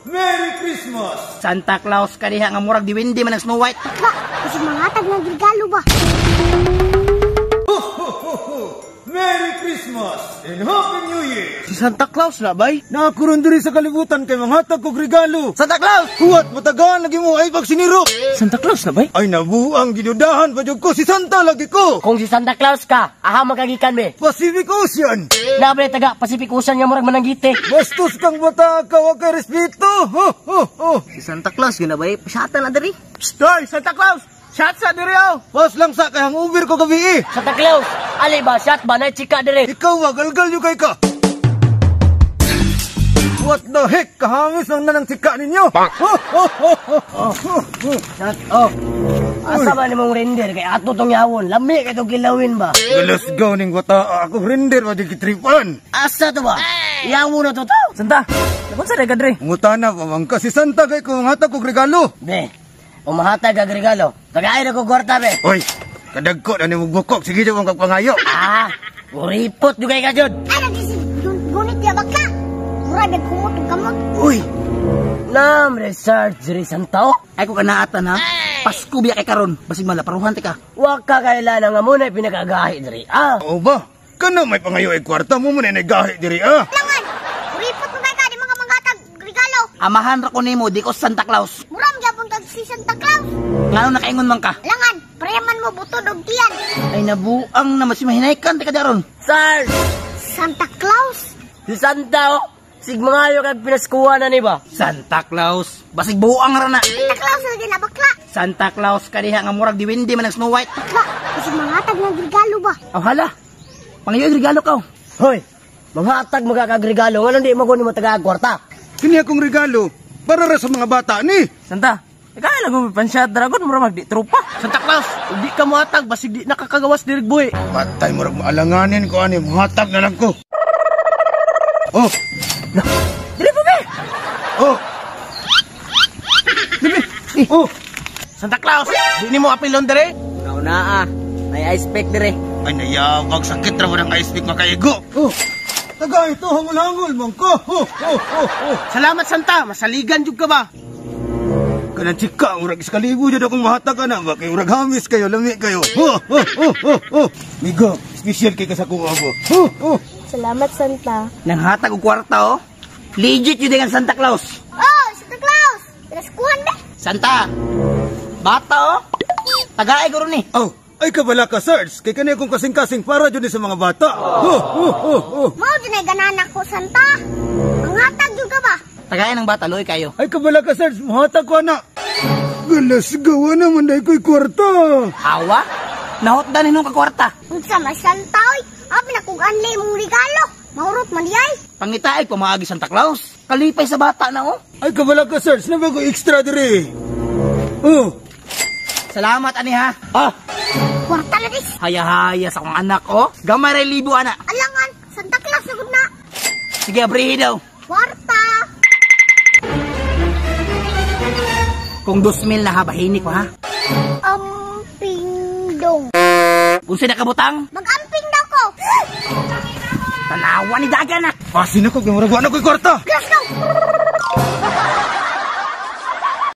Merry Christmas! Santa Claus ka diha nga murag diwindi man ang Snow White. Bakla, kasi mangatag ng regalo ba? Merry Christmas and Happy New Year! Si Santa Claus na bay? Nakakuron diri sa kalibutan kay manghatag kog regalo. Santa Claus! Huwat matagaan lagi mo ay pagsiniro. Santa Claus na bay? Ay nabuang gidudahan pa jud ko si Santa lagi ko. Kung si Santa Claus ka, aha magkagikan be. Pacific Ocean. Nabre taga Pacific Ocean nga murag mananggite. Bastos kang bata ka wa kay respeto. Ho ho ho. Si Santa Claus gina bay, pasatan na diri. Stoy, Santa Claus! Shot sa diri oh! Pas lang sa kay hangover ko gabi eh. Santa Claus, ali ba shot ba na chika dire. Ikaw wa galgal yung kay ka. What the heck? Kahamis lang na ng chika ninyo. Ho ho ho ho. Ho, ho. Shot oh. Asa ba nimong render kay ato tong yawon? Lami kay tong kilawin ba? Galas go ning bata ako render wa jud kitripan. Asa to ba? Yawon na to to. Santa, nakon sa ka diri? Ngutana pa man ka si Santa kay ko manghatag kog regalo. Be, umahatag kag regalo. Tagay na ko kwarta be. Oy, kadagko na nimo bukok sige jud kag pangayo. Ah, uripot jud kay ka jud. Ay, nagisip, gunit ya bakla. Mura, bag kumot og kamot. Uy. Nam research diri Santa oh. Ay ko kanaatan ha. Pasko biya kay karon, basig malaparuhan ti ka. Wa ka kailan nga mo na pinakagahi diri. Ah, Oo ba? Kana may pangayo ay kwarta mo man ay gahi diri ah. Langan, uripot mo kay ka, di mga manghatag regalo. Amahan ra ko nimo, di ko Santa Claus. Mura, magyapon kag si Santa Claus. Ngano nakaingon man ka? Langan, pareman mo butod og tiyan. Ay nabuang na mas mahinaykan ti ka daron. Sir, Santa Claus? si Santa oh. Sigmangayo kag pinaskuha na ni ba? Santa Claus, basig buang ra na. Santa Claus lagi na bakla. Santa Claus ka diha nga murag diwindi man ang Snow White. Bakla, kasi mangatag ng regalo ba? Aw hala. Pangayo og regalo ka. Oh. Hoy, manghatag magkakagregalo nganong di mo ko nimo taga kwarta. Kini akong regalo para ra sa mga bata ni. Santa, ikaw lang mo panshot dragon mura magdi tropa. Santa Claus, Ug di ka mohatag basig di nakakagawas diri buhi. Patay murag maalanganin ko ani manghatag na lang ko. Oh, Diri pa be. oh. Dili. Oh, Santa Claus, di nimo apilon diri. Ikaw na ah. May ice pack dire. Ay nayawag sakit ra ng ice pick makaigo. Oh. Taga ito hangol-hangol man ko. Oh, oh, oh, oh. Salamat Santa, masaligan jud ka ba? Kanang chika murag iskalibo jud akong mahatag ana ba kay murag hamis kayo lami kayo. Oh, oh, oh, oh, oh. Migo, special kay ka sa kuha mo. Oh, oh. Salamat, Santa. Nanghatag og kwarta oh. Legit yun ang Santa Claus. Oh, Santa Claus! Pinaskuhan be? Santa. Bata oh. Tagaay ko ron eh. Oh, ay kabala ka, Sarge. Kay kani akong kasing-kasing para jud ni sa mga bata. Oh, oh, oh, oh. Mao dyan ay ganahan ako, Santa. Manghatag jud ka ba? Tagay ng bata, loy kayo. Ay kabala ka, Sarge. Muhatag ko ana. Galas gawa naman dahil ko'y kwarta. Awa? Nahotdan hinong ka kwarta. Unsa man Santa oy? Abi na kog anli mong regalo. Mahurot man di ay. Pangitaay pamaagi Santa Claus. Kalipay sa bata na oh. Ay kabala ka, Sarge. Nabago extra dire. Oh, Salamat ani ha. Ah, Kwarta na dis. haya-haya sa akong anak oh. Gamay ray libo ana. Alangan, Santa Claus na gud na. Sige, abrihi daw. Kwarta. Kung 2,000 na ha, bahini ko ha. Amping dong. Unsa na kabutang? Mag-amping daw ko. Tanawa ni dagan na. pasin ako. Kay murag wa na ko'y kwarta. Let's go.